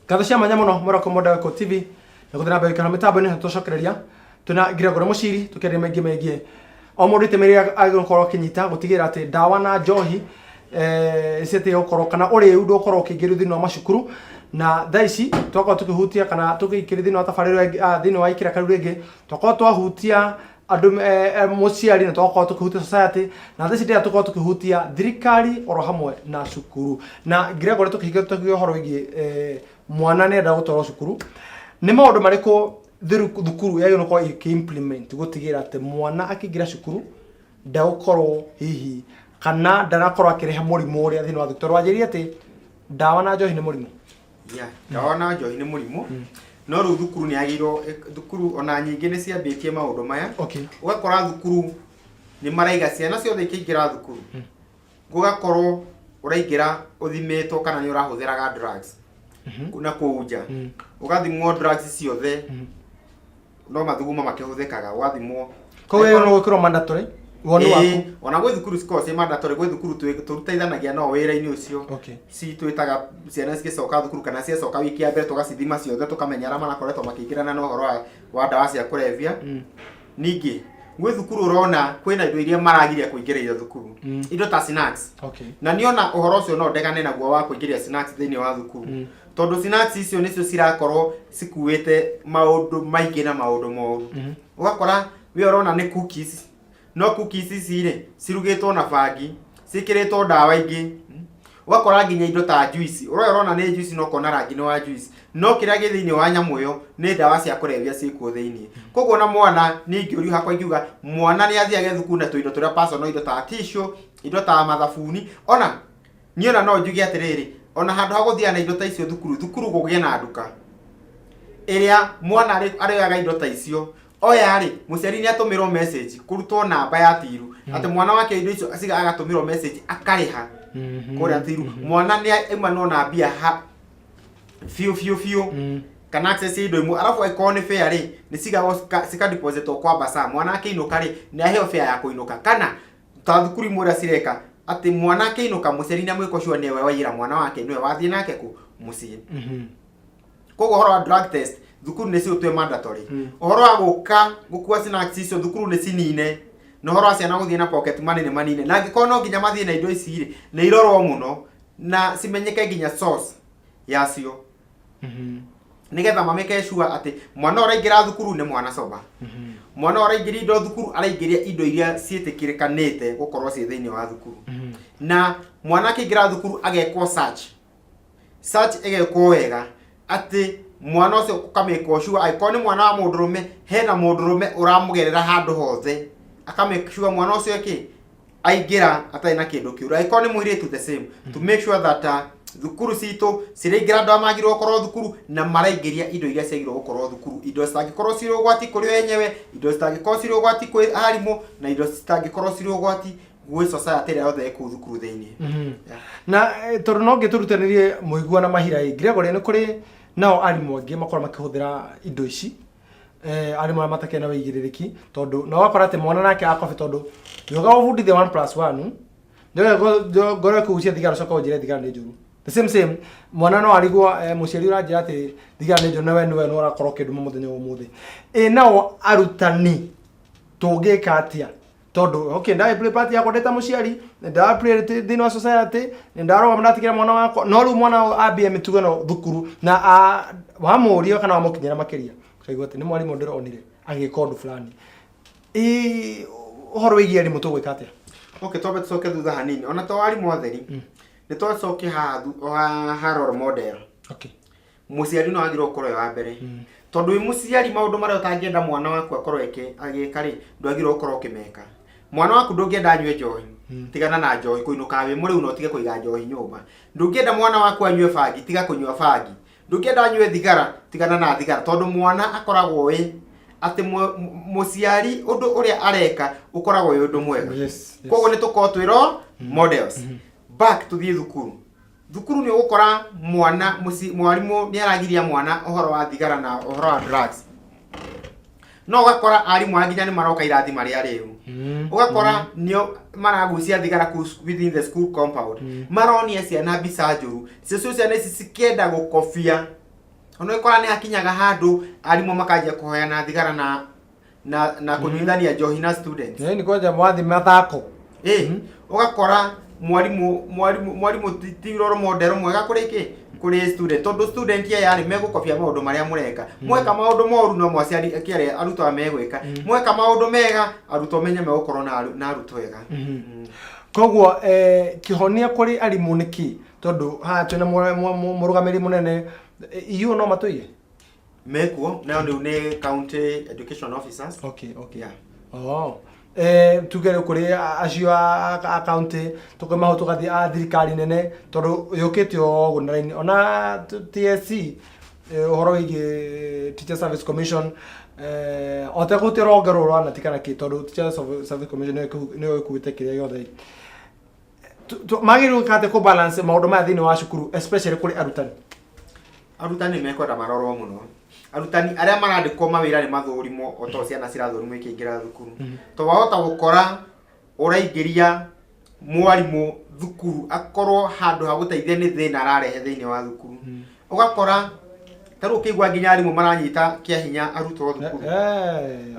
Ngatho cia mwanya mũno Morocco Model TV na gũthiĩ na mbere gũikara mĩtambo-inĩ na tũcokereria twĩna Gregory Mũciri tũkĩaria maingĩ megiĩ o mũndũ itemi rĩrĩa agĩrĩirwo gũkorwo akĩnyita gũtigĩrĩra atĩ ndawa na njohi citige gũkorwo kana ũrĩu ndũgũkorwo ũkĩingĩrio thĩinĩ wa macukuru. Na thaa ici twakorwo tũkĩhutia kana tũkĩingĩrio thĩinĩ wa tabarĩra ĩngĩ, thĩinĩ wa ikĩra rĩu rĩngĩ twakorwo twahutia andũ, mũciari, na twakorwo tũkĩhutia society, na thaa ici ndĩrenda tũkorwo tũkĩhutia thirikari oro hamwe na cukuru. Na Gregory, tũkĩhinga tũkiuga ũhoro wĩgiĩ mwana nĩ enda gũtwarwo cukuru, nĩ maũndũ marĩkũ thukuru yagĩrĩirwo gũkorwo ĩkĩ implement gũtigĩrĩra atĩ mwana akĩingĩra cukuru ndegũkorwo hihi kana ndarakorwo akĩrehe mũrimũ ũrĩa thĩinĩ wa thukuru, tondũ wanjĩrire atĩ ndawa na njohi nĩ mũrimũ? Yeah, ndawa na njohi nĩ mũrimũ, no rĩu thukuru nĩ yagĩrĩirwo, thukuru ona nyingĩ nĩ ciambĩtie maũndũ maya. Ũgakora thukuru nĩ maraiga ciana ciothe ikĩingĩra thukuru, gũgakorwo ũraingĩra ũthimĩtwo kana nĩ ũrahũthĩraga drugs na kũu nja. Ũgathimwo drugs ciothe, no mathugumo makĩhũthĩkaga, ũgathimwo. Koguo ĩyo no gwĩkĩrwo mandatory, woni waku? Ĩĩ, ona gwĩ thukuru cikoragwo ciĩ mandatory, gwĩ thukuru tũrutithanagia nao wĩra-inĩ ũcio. Citwĩtaga ciana cigĩcoka thukuru kana ciacoka wiki ya mbere, tũgacithima ciothe, tũkamenya arĩa marakoretwo makĩingĩrana na ũhoro wa ndawa cia kũrebia. Ningĩ gwĩ thukuru ũrona kwĩna indo iria maragiria kũingĩrĩria thukuru, indo ta snacks. Na niona ũhoro ũcio no ndegane naguo wa kũingĩria snacks thĩinĩ wa thukuru, tondũ snacks icio nĩcio cirakorwo cikuĩte maũndũ maingĩ na maũndũ moru. Ũgakora we ũrona nĩ cookies, no cookies ici rĩ, cirugĩtwo na bangi, ciĩkĩrĩtwo ndawa ingĩ. Ũgakora nginya indo ta juice, ũroya ũrona nĩ juice, no ũkona rangi nĩ wa juice, no kĩrĩa gĩ thĩinĩ wa nyamũ ĩyo nĩ ndawa cia kũrebia ciĩkuo thĩinĩ. Koguo na mwana niĩ ingĩũrio hakwa, ingiuga mwana nĩ athiage thukuru na tũindo tũrĩa personal, indo ta tissue, indo ta mathabuni. Ona niĩ ona no njuge atĩrĩrĩ, ona handũ ha gũthiaga na indo ta icio thukuru, thukuru kũgĩe na nduka ĩrĩa mwana arĩoyaga indo ta icio. Oya rĩ, mũciari nĩ atũmĩrwo message, kũrutwo namba ya tiru, atĩ mwana wake indo icio ciga agatũmĩrwo message, akarĩha kũrĩa tiru. Mwana nĩ aimanwo na mbia ha biũ biũ biũ kana access ya indo imwe. Arabu angĩkorwo nĩ fare rĩ, nĩ cigagwo cika depositwo kwa bursar. Mwana akĩinũka rĩ, nĩ aheo fare ya kũinũka, kana ta thukuru imwe ũrĩa cireka atĩ mwana akĩinũka, mũciari nĩ amwĩka ũcio nĩwe waiyĩra mwana wake, nĩwe wathiĩ nake kũ mũciĩ. Koguo ũhoro wa drug test thukuru nĩ ciũtue mandatory, ũhoro wa gũka gũkua snacks icio thukuru nĩ cinine, na ũhoro wa ciana gũthiĩ na pocket money nĩ manine. Na angĩkorwo no nginya mathiĩ na indo ici rĩ, nĩ irorwo mũno na cimenyeke nginya source yacio, nĩgetha mamĩke sure atĩ mwana ũraingĩra thukuru nĩ mwana sober. Mwana ũraingĩria indo thukuru, araingĩria indo iria ciĩtĩkĩrĩkanĩte gũkorwo ciĩ thĩinĩ wa thukuru. Na mwana akĩingĩra thukuru agekwo search, search ĩgekwo wega atĩ mwana ũcio ũkamĩkwo sure angĩkorwo nĩ mwana wa mũndũrũme, hena mũndũrũme ũramũgerera handũ hothe, akamake sure mwana ũcio ĩkĩ aingĩra atarĩ na kĩndũ kĩũru. Angĩkorwo nĩ mũirĩtu, the same, to make sure that thukuru citũ ciraingĩra andũ arĩa magĩrĩirwo gũkorwo thukuru na maraingĩria indo iria ciagĩrĩirwo gũkorwo thukuru, indo citangĩkorwo cirĩ ũgwati kũrĩ o enyewe, indo citangĩkorwo cirĩ ũgwati kwĩ arimũ, na indo citangĩkorwo cirĩ ũgwati gwĩ society ĩrĩa yothe ĩ kũu thukuru thĩinĩ. Yeah. Na tondũ no ngĩtũrutanĩrie mũigua na mahira ĩ, Gregory, nĩ kũrĩ nao arimũ angĩ makorwo makĩhũthĩra indo ici, arimũ arĩa matakĩrĩ na wĩigĩrĩrĩki, tondũ na ũgakora atĩ mwana nake akobi, tondũ yoga ũbundithia 1 plus 1 ngoro kũgucia thigara, ũcoka ũnjĩre thigara nĩ njũru. The same same mwana no arigwo, mũciari ũranjĩra atĩ thigara nĩ njũru na we nĩwe ũrakorwo ũkĩnduma mũthenya wa ũmũthĩ. Ĩ nao arutani tũngĩka atĩa? Tondũ okay, nda play part yakwa ndĩ ta mũciari, nda play thĩinĩ wa society, ndarũgama ndatigĩra mwana wakwa, no rĩu mwana ambie mĩtugo ĩno thukuru na wamũria kana wamũkinyĩra makĩria, ũkaigua atĩ nĩ mwarimũ ndĩronire agĩka ũndũ fulani. Ĩ ũhoro wĩgiĩ arimũ tũgwĩka atĩa? Okay, twambe tũcoke thutha hanini. Ona to arimũ atheri, nĩ twacoke haha ha role model. Mũciari no agĩrĩirwo gũkorwo e wa mbere, tondũ wĩ mũciari maũndũ marĩa ũtangĩenda mwana waku akorwo agĩka rĩ, ndwagĩrĩirwo gũkorwo ũkĩmeka. Mwana waku ndũngĩenda anyue njohi, tigana na njohi, kũinũka wĩ mũrĩu na ũtige kũiga njohi nyũmba. Ndũngĩenda mwana waku anyue bangi, tiga kũnyua bangi. Ndũngĩenda anyue thigara, tigana na thigara, tondũ mwana akoragwo ĩ atĩ mũciari ũndũ ũrĩa areka ũkoragwo wĩ ũndũ mwega. Koguo nĩ tũkorwo twĩ role models. Back tũthiĩ thukuru. Thukuru nĩ ũgũkora mwana mwarimũ nĩ aragiria mwana ũhoro wa thigara na ũhoro wa drugs, no ũgakora arimũ aya nginya nĩ maroka irathi marĩ arĩu. Ũgakora nĩo maragucia thigara kũu within the school compound, maronia ciana mbica njũru, ciacio ciana ici cikĩenda gũkobia. Ona ũgĩkora nĩ hakinyaga handũ arimũ makanjia kũhoyana thigara na kũnyuithania njohi na students. Nĩ kwanja mwathi mathako. Ĩ, ũgakora mwarimũ ti role model mwega kũrĩ kĩ, kũrĩ student, tondũ student aya rĩ, megũkobia maũndũ marĩa mũreka. Mweka maũndũ moru, no mwaciari kĩarĩa arutwo aya megwĩka. Mweka maũndũ mega, arutwo menye megũkorwo na arutwo ega. Koguo kĩhonia kũrĩ arimũ nĩ kĩ? Tondũ haha twĩna mũrũgamĩrĩri mũnene, EU no matũige? Mekuo nao rĩu nĩ county education officers. Okay. Yeah. Oh. Tuge rĩu kũrĩ acio a county, tũkoima hau tũgathiĩ a thirikari nene, tondũ yũkĩte o ũguo na raini ona TSC, ũhoro wĩgiĩ Teacher Service Commission, o te gũtirĩ rũhonge rũrũ rwa kana kĩ, tondũ Teacher Service Commission nĩyo ĩkuĩte kĩrĩa gĩothe. Magĩrĩirwo gwĩka atĩa kũ balance maũndũ maya thĩinĩ wa cukuru, especially kũrĩ arutani? Arutani mekwenda marorwo mũno. Arutani arĩa marandĩkwo mawĩra nĩ mathũrimwo o ta ciana cirathũrimwo ikĩingĩra thukuru, to wahota gũkora ũraingĩria mwarimũ thukuru akorwo handũ ha gũteithia nĩ thĩna ararehe thĩinĩ wa thukuru. Ũgakora ta rĩu ũkĩigua nginya arimũ maranyita kĩa hinya arutwo thukuru.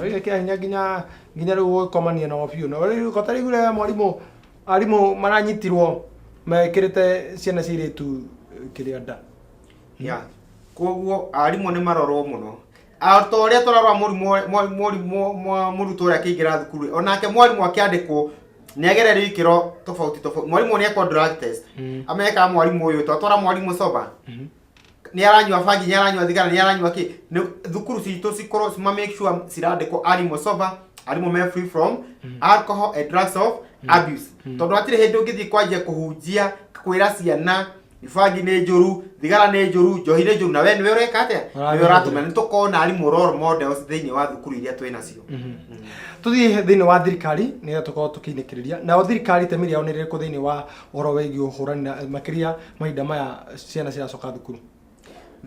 Oige kĩa hinya nginya rĩu gũkomania nao biũ. Na rĩu ko tarĩu mwarimũ, arimũ maranyitirwo mekĩrĩte ciana cia airĩtu kĩrĩa nda. Ya, koguo arimũ nĩ marorwo mũno, ta ũrĩa tũrarora mũrimũ mũrutwo ũrĩa akĩingĩra thukuru, onake mwarimũ akĩandĩkwo nĩ agererio ikĩro tofauti tofauti. Mwarimũ nĩ ekwo drug test, amenye kana mwarimũ ũyũ twatwara mwarimũ sober, nĩ aranyua bangi, nĩ aranyua thigara, nĩ aranyua kĩ. Thukuru citũ cikorwo ma make sure cirandĩkwo arimũ sober, arimũ me free from alcohol and drugs of abuse, tondũ hatirĩ hĩndĩ ũngĩthiĩ kwanjia kũhunjia kwĩra ciana bangi nĩ njũru, thigara nĩ njũru, njohi nĩ njũru, na we nĩwe ũreka atĩa? Nĩwe ũratũmĩra. Nĩ tũkorwo na arimũ role models thĩinĩ wa thukuru iria twĩ nacio. Tuthiĩ thĩinĩ wa thirikari nĩgetha tũkorwo tũkĩinĩkĩrĩria nao. Thirikari itemi rĩao nĩ rĩrĩkũ thĩinĩ wa ũhoro wĩgiĩ ũhũrani na makĩria mahinda maya ciana ciracoka thukuru?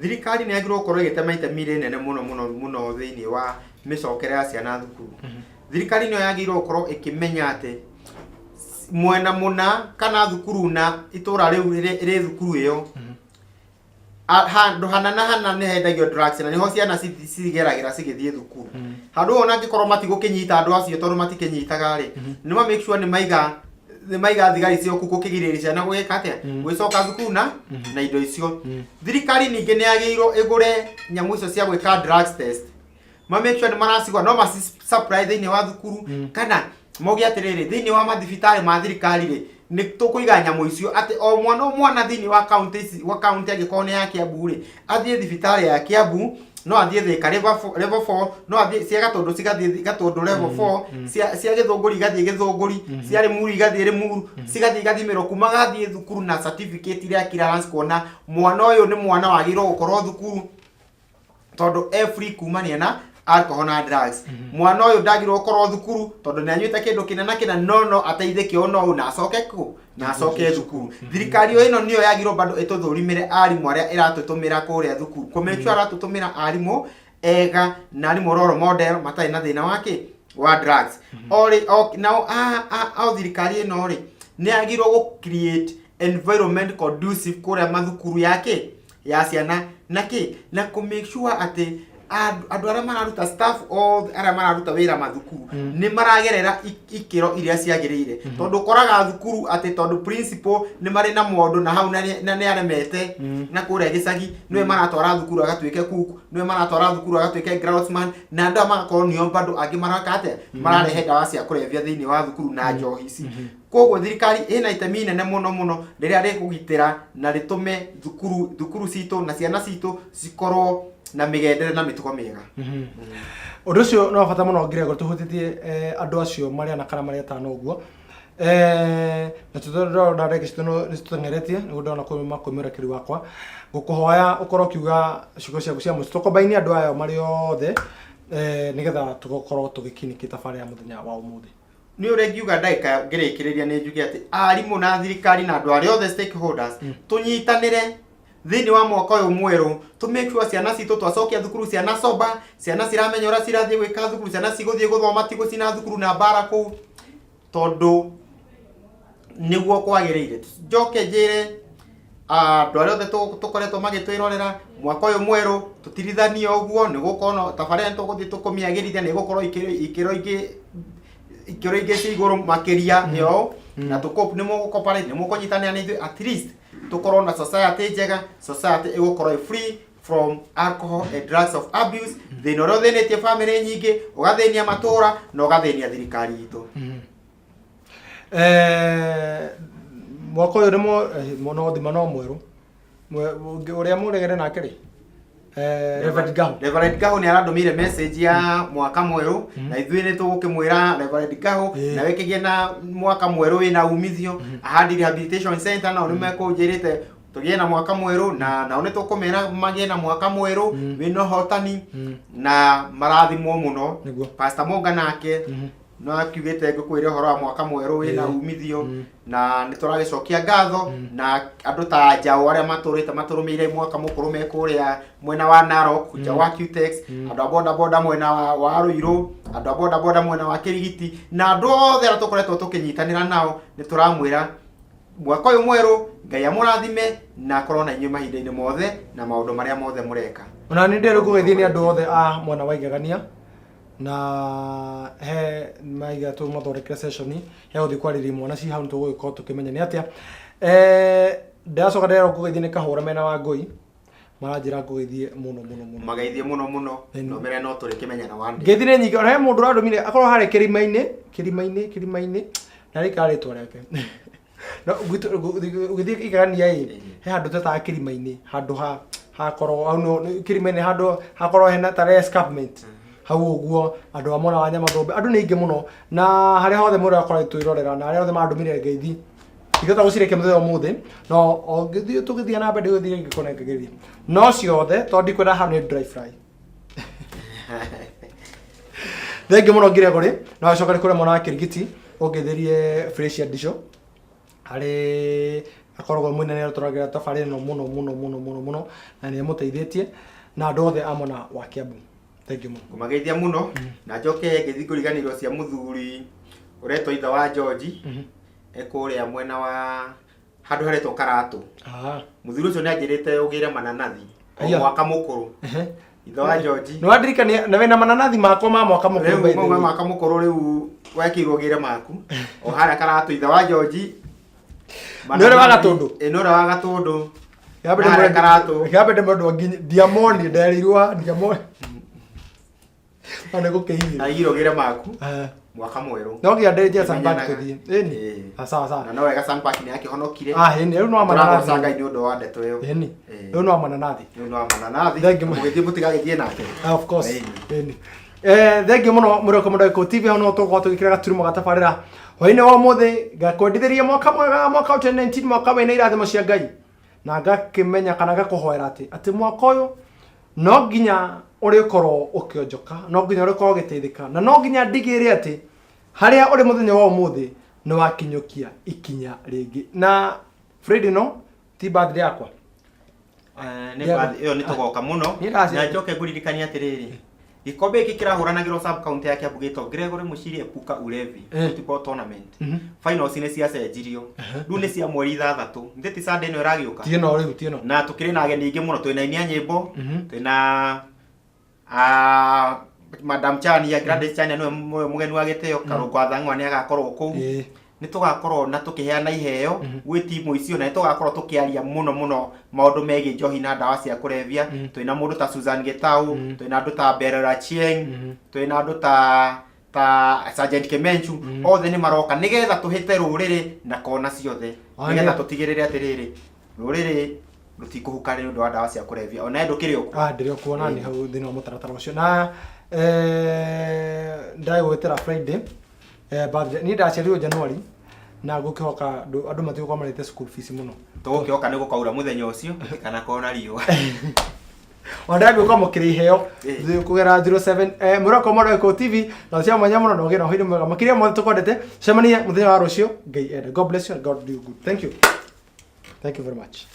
Thirikari nĩ yagĩrĩirwo gũkorwo ĩgĩtema itemi rĩnene mũno mũno mũno thĩinĩ wa mĩcokere ya ciana thukuru. Thirikari nĩyo yagĩrĩirwo gũkorwo ĩkĩmenya atĩ mwena mũna kana thukuru na itũra rĩu rĩ thukuru ĩyo, handũ hana na hana nĩ hendagio drugs na nĩho ciana cigeragĩra cigĩthiĩ thukuru. Handũ hau ona angĩkorwo matigũkĩnyita andũ acio, tondũ matikĩnyitaga rĩ, nĩ ma make sure nĩ maiga thigari cio kũu gũkĩgirĩrĩria ciana gũgĩka atĩa, gwĩcoka thukuru na indo icio. Thirikari ningĩ nĩ yagĩrĩirwo ĩgũre nyamũ icio cia gwĩka drugs test, ma make sure nĩ maracigũra, no maci supply thĩinĩ wa thukuru, kana mauge atĩrĩrĩ, thĩinĩ wa mathibitarĩ ma thirikari rĩ, nĩ tũkũiga nyamũ icio atĩ o mwana thĩinĩ wa county ici, wa county angĩkorwo nĩ ya Kiambu rĩ, athiĩ thibitarĩ ya Kiambu, no athiĩ Thika level 4, no athiĩ cia Gatũndũ cigathiĩ Gatũndũ level 4, cia Gĩthũngũri igathiĩ Gĩthũngũri, cia Limuru igathiĩ Limuru, cigathiĩ igathimĩrwo kuma gathiĩ thukuru na certificate ĩrĩa clearance, kuona mwana ũyũ nĩ mwana wagĩrĩirwo gũkorwo thukuru tondũ e free kumania na alcohol na drugs, mwana ũyũ ndagĩrĩirwo gũkorwo thukuru tondũ nĩ anyuĩte kĩndũ kĩna na kĩna, no ateithĩke o no ũũ na acoke kũ na acoke thukuru. Thirikari o ĩno nĩyo yagĩrĩirwo bado ĩtũthũrimĩre arimũ arĩa ĩratũtũmĩra kũrĩa thukuru, kũ make sure aratũtũmĩra arimũ ega na arimũ role model matarĩ na thĩna wa kĩ, wa drugs. O rĩ o nao o thirikari ĩno rĩ, nĩ yagĩrĩirwo gũ create environment conducive kũrĩa mathukuru ya kĩ, ya ciana na kĩ, na kũ make sure atĩ andũ arĩa mararuta, staff othe arĩa mararuta wĩra mathukuru, nĩ maragerera ikĩro iria ciagĩrĩire, tondũ ũkoraga thukuru atĩ tondũ principal nĩ marĩ na maũndũ na hau na nĩ aremete na kũrĩa gĩcagi, nĩwe maratwara thukuru agatuĩke cook, nĩwe maratwara thukuru agatuĩke groundsman, na andũ aya magakorwo nĩo bado angĩ maraka atĩa, mararehe ndawa cia kũrebia thĩinĩ wa thukuru na njohi ici. Koguo thirikari ĩna itemi inene mũno mũno rĩrĩa rĩkũgitĩra na rĩtũme thukuru citũ na ciana citũ cikorwo na mĩgendere na mĩtugo mĩega. Ũndũ ũcio nĩ wa bata mũno, Ngirego, tũhutĩtie andũ acio marĩ ana kana marĩ atano ũguo. Na tũrona ndagĩka citũ nĩ citũteng'eretie, nĩguo ndĩrona kuma kwĩ mwĩrekeri wakwa. Ngũkũhoya ũkorwo ũkiuga ciugo ciaku cia mũico, tũkombaini andũ aya marĩ othe, nĩgetha tũkorwo tũgĩkinyĩkia tabarĩra ya mũthenya wa ũmũthĩ. Nĩ ũrĩa ngiuga ndagĩka ngĩrĩkĩrĩria, nĩ njuge atĩ arimũ na thirikari na andũ arĩa othe stakeholders tũnyitanĩre thĩinĩ wa mwaka ũyũ mwerũ, tũ make sure ciana citũ twacokia thukuru ciana sober, ciana ciramenya ũrĩa cirathiĩ gwĩka thukuru, ciana cigũthiĩ gũthoma, ti gũcina thukuru na mbara kũu, tondũ nĩguo kwagĩrĩire. Njoke njĩre Andũ arĩa othe tũkoretwo magĩtwĩrorera mwaka ũyũ mwerũ, tũtirithanie ũguo nĩ gũkorwo no tabarĩra nĩ tũgũthiĩ tũkũmĩagĩrithia, nĩ ĩgũkorwo ikĩro ingĩ, ikĩro ingĩ cia igũrũ makĩria yo, na tũkũ nĩ mũgũ-cooperate, nĩ mũkũnyitanĩra na ithuĩ, at least tũkorwo na society njega, society ĩgũkorwo ĩ free from alcohol and drugs of abuse, thĩna ũrĩa ũthĩnĩtie famĩlĩ nyingĩ, ũgathĩnia matũra na ũgathĩnia thirikari itũ. Mwaka ũyũ nĩ no thima no mwerũ. Ũrĩa mũregere nake rĩ, Reverend Gahu. Reverend Gahu nĩ arandũmĩire message ya mwaka mwerũ, na ithuĩ nĩ tũgũkĩmwĩra Reverend Gahu nawe kĩgĩe na mwaka mwerũ wĩna umithio. Ahandi Rehabilitation Center nao nĩ mekũnjĩrĩte tũgĩe na mwaka mwerũ, na nao nĩ tũkũmera magĩe na mwaka mwerũ wĩna ũhotani na marathimwo mũno. Pastor Monga nake no akiugĩte ngũkwĩre ũhoro wa mwaka mwerũ wĩna umithio, na nĩ tũragĩcokia ngatho na andũ ta Njaũ arĩa matũrĩte matũrũmĩire mwaka mũkũrũ me kũrĩa mwena wa Narok, Njaũ wa Qtex, andũ a boda boda mwena wa Ruiru, andũ a boda boda mwena wa Kĩrigiti, na andũ othe arĩa tũkoretwo tũkĩnyitanĩra nao, nĩ tũramwĩra mwaka ũyũ mwerũ Ngai amũrathime na akorwo na inyuĩ mahinda-inĩ mothe na maũndũ marĩa mothe mũreka. Ona nĩ ndĩrĩ kũgeithia nĩ andũ othe a mwena wa Igegania, na he maiga tũmathondekere session ya gũthiĩ kwarĩria imwana ci hau, tũgũgĩkorwo tũkĩmenya nĩ atĩa. Ndĩracoka ndĩrerwo ngũgeithie nĩ Kahũra mena wa Ngũi, maranjĩra ngũgeithie mũno mũno mũno. Mageithie mũno mũno. No mere no tũrĩkĩmenyana one day. Ngeithi nĩ nyingĩ, ona he mũndũ ũrandũmire akorwo harĩa kĩrima-inĩ, kĩrima-inĩ, kĩrima-inĩ, na rĩkara rĩtwa rĩake. No ũgĩthiĩ Igegania ĩ, he handũ twetaga kĩrima-inĩ, handũ ha hakorwo hau no kĩrima-inĩ, handũ hakorwo hena ta escarpment hau ũguo, andũ a mwena wa Nyamathũmbe, andũ nĩ aingĩ mũno, na harĩa hothe mũndũ akorwo twĩrorera, na harĩa hothe mandũmire ngeithi, ingĩhota gũcirekia mũthenya ũmũthĩ, no o ngĩthiĩ tũgĩthiĩ na mbere ndĩgũthiĩ ngĩkũnengagĩria no ciothe, tondũ ndikwenda hau nĩ dry fry. Thengiũ mũno Gregory, na wacoka nĩ kũrĩa mwena wa Kĩrigiti, ũngĩthĩrie Fresh Ndico, harĩ akoragwo mwĩna nĩ tũragĩra tabarĩra ĩno mũno mũno mũno mũno mũno, na nĩ ĩmũteithĩtie na andũ othe a mwena wa Kiambu. Thengiũ mũno. Ngũmageithia mũno, na njoke ngĩthiĩ ngũriganĩrwo cia mũthuri ũretwo ithe wa George, e kũrĩa mwena wa handũ haretwo Karatũ. Mũthuri ũcio nĩ anjĩrĩte ũgĩre mananathi o Aya. mwaka mũkũrũ. Ithe wa George. Nĩ wandirikania na wĩna mananathi makwa ma mwaka mũkũrũ, Rĩu by the mau ma way. mwaka mũkũrũ rĩu wekĩirwo ũgĩre maku o harĩa Karatũ, ithe wa George. Nĩ ũrĩa wa Gatũndũ? Ĩ, nĩ ũrĩa wa Gatũndũ. Na harĩa Karatũ. Yambe ndĩmwe nginya ndiamoni nderirwo ndiamoni. No nĩ gũkĩigĩra. Aigirwo ũgĩre maku mwaka mwerũ. No nginya ndĩnje Sunpark Kĩmenyanaga. tũthiĩ. Ĩni. Ĩĩ. Ah, sawa sawa. Na no wega Sunpark nĩ yakĩhonokire. Ah, ĩni, rĩu no Tũragoca mananathi. Ngai nĩ ũndũ wa ndeto ĩyo. Ĩni. Ĩĩ. Rĩu no mananathi. Nĩ ũndũ wa mananathi. Thank you. Mũgĩthiĩ mũtigagĩthiĩ nake. Ah, of course. Ĩni. Ĩni. Thengiũ mũno mũroko mũndũ TV, hau no tũgũkorwo tũgĩkĩra gaturumo ga tabarĩra hwainĩ wa ũmũthĩ, ngakwendithĩria mwaka mwega, mwaka wa 2019, mwaka wĩna irathimo cia Ngai, na ngakĩmenya kana ngakũhoera atĩ mwaka ũyũ no nginya ũrĩkorwo ũkĩonjoka, no nginya ũrĩkorwo ũgĩteithĩka, na no nginya ndigĩrĩre atĩ harĩa ũrĩ mũthenya wa ũmũthĩ nĩ wakinyũkia ikinya rĩngĩ. Na Friday no ti birthday yakwa. Nĩ ĩyo nĩ tũgoka mũno. Niĩ ndaci- Na njoke ngũririkanie atĩrĩrĩ, gĩkombe gĩkĩ kĩrahũranagĩrwo sub county ya Kiambu gĩtwo Gregory Muchiri Epuka Ulevi Football Tournament. Finals nĩ ciacenjirio, rĩu nĩ cia mweri 6, nĩ ti Sunday ĩno ĩragĩũka. Ti ĩno rĩu, ti ĩno. Na tũkĩrĩ na ageni aingĩ mũno, twĩna aini a nyĩmbo, twĩna Madam Chania, Gladys Chania nĩwe mũgeni wa gĩtĩo, Karũngo Athang'wa nĩ agakorwo kũu. Nĩ tũgakorwo na tũkĩheana iheo gwĩ timu icio, na nĩ tũgakorwo tũkĩaria mũno mũno maũndũ megiĩ njohi na ndawa cia kũrebia. Twĩna mũndũ ta Susan Gitau, twĩna andũ ta Berera Chieng, twĩna andũ ta Sergeant Kimenchu, othe nĩ maroka nĩgetha tũhĩte rũrĩrĩ na kona ciothe, nĩgetha tũtigĩrĩre atĩrĩrĩ, rũrĩrĩ rũtikũhuka nĩ ũndũ wa ndawa cia kũrebia. Ona ndũkĩrĩ okuo? Ah, ndĩrĩ okuo, na nĩ hau thĩinĩ wa mũtaratara ũcio, na ndagwĩtĩra Friday birthday. Niĩ ndaciarirwo January, na ngũkĩhoka andũ matigũkorwo marĩte school fees mũno. Tũgũkĩhoka nĩ gũkaura mũthenya ũcio kana na riũa. Ona ndagĩũka mũkĩrĩ iheo kũgera 07 mũroko Mũroko TV, na cia mwanya mũno, na ũgĩe na ũhoro mwega makĩria mothe tũkwendete. Cemanie mũthenya wa rũciũ Ngai ende. God bless you and God do you good. Thank you, thank you very much.